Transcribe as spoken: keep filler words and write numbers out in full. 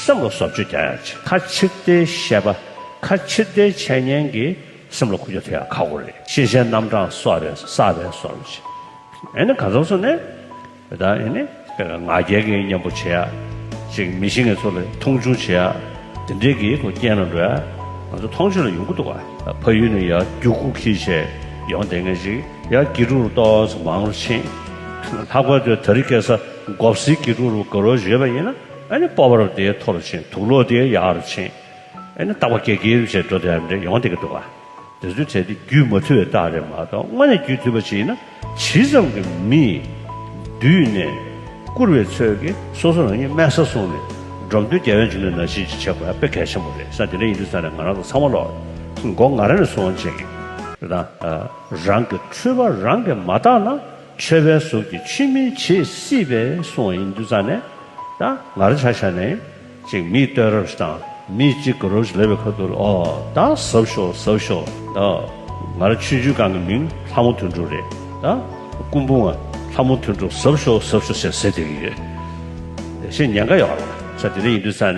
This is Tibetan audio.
སེམས་ལ་བཟོ་བཅོས་རྒྱག་ཡག་ཅིག་ཁ་ཕྱིར་བལྟའི་ཤེས་པ། ཁ་ཕྱིར་བལྟའི་འཆད་ཉན་གྱི་སེམས་ལ་ཁུར་ཆ་ཐེབས་ཡག་ཁག་པོ་རེད། ཤེས་བྱའི་རྣམ་གྲངས་གསོག་པའི་བསགས་པའི་བཟོ་འདྲ་ཅིག་ཨེ་ནི་ག་ཚོད་སོང་ནས་ད་ཨེ་ནི་ང་རྒྱལ་གྱི་གཉེན་པོ་བྱེད་ཡག་ཅིག་མི་གཞན་གྱི་ཚོ་ལ་མཐོང་ཆུང་བྱེད་ཡག་དེ་འདྲའི་གི་ཁོ་རྐྱེན་ལ་འགྲོ་ཡག་ང་ཚོ་མཐོང་ཆོས་ལ་ཡོང་གི་འདུག་ག་ཕ་ཡུལ་ནས་ཡར་རྒྱུག་ཁུག་ཁྱེར་བྱས་ཡོང་བསྡད་མཁན་ཅིག་ཡར་དགེ་ཕྲུག་ཏོག་ཙམ་མང་རུ་ཕྱིན། ལྷག་པར་དུ་ད་རེས་ཁ་སང་མགོ་སེར་དགེ་ཕྲུག་རུ་དགའ་རོགས་ཡོད་པ་ཡིན་ན་ཨ་ནི་སྤོབས་པ་རུ་དེ་མཐོ་རུ་ཕྱིན། དུག་ལོག་དེ་ཡག་རུ་ཕྱིན། ཨ་ནི་རྟག་པ་དགེ་རྒན་བྱས་འགྲོ་བསྡད་ཡག་འདྲ་ཡོང་བསྡད་ཀྱི་འདུག་ག་དེ་ཚོའི་གྲས་དེ་རྒྱུད་མ་ཐུལ་བའི་རྟགས་རེད་མ་གཏོགས་དངོས་གནས་རྒྱུད་ཐུལ་བ་ཞིག་ཡིན་ན་ཇི་ཙམ་གྱི་མི་བསྡུས་ནས་བཀུར་བའི་ཚོད་ཀྱིས་སོ་སོ་རང་ཉིད་དམན་ས་བཟུང་ནས་འགྲོ་འདུལ་རྒྱལ་བའི་འབྱུང་གནས་ནང་བཞིན་ཅིག་བྱེད་དགོས་ཡ་དཔེ་གལ་ཆེན་པོ་རེད་ས། དེ་འདྲ་ཡིན་དུས་ཙང་ནས་ང་རང་ཚོ་ཚང་མ་ལོག་མགོ་ང་རང་ནས་གསོ་བ་བྱེད་ཀྱི་རེད་ད། རང་གི་འཁྲུལ་པ་རང་གིས་མ་བརྟགས་ན་ཆོས་པའི་གཟུགས་ཀྱིས་ཆོས་མིན་བྱེད་སྲིད་པས་གསུངས་པ་ཡིན་དུས་ཙང་ནས་ད་ང་རང་ཆ་བཞག་ནས། ཅིག་མིས་བསྟོད་ར་ཞིག་དང་མིས་ཅིག་དགའ་རོགས་ཞིག་ལབ་པའི་ཁ་ཐུག་ལ་ཨོ་ད་གཟབ་ཤོག་གཟབ་ཤོག་ད་ང་རང་ཆུང་ཆུང་སྒང་གི་མིང་ལྷ་མོ་དོན་གྲུབ་རེད། ད་སྐུ་འབུམ་ལྷ་མོ་དོན་གྲུབ་གཟབ་ཤོག་གཟབ་ཤོག་ཟེར་ཟེར་བསྡད་ཀྱི་ཡོད། ཞེས་ཉེན་ཁ་ཡོད་རེད་ས། དེ་འདྲ་ཡིན་དུས་ཙང་ནས་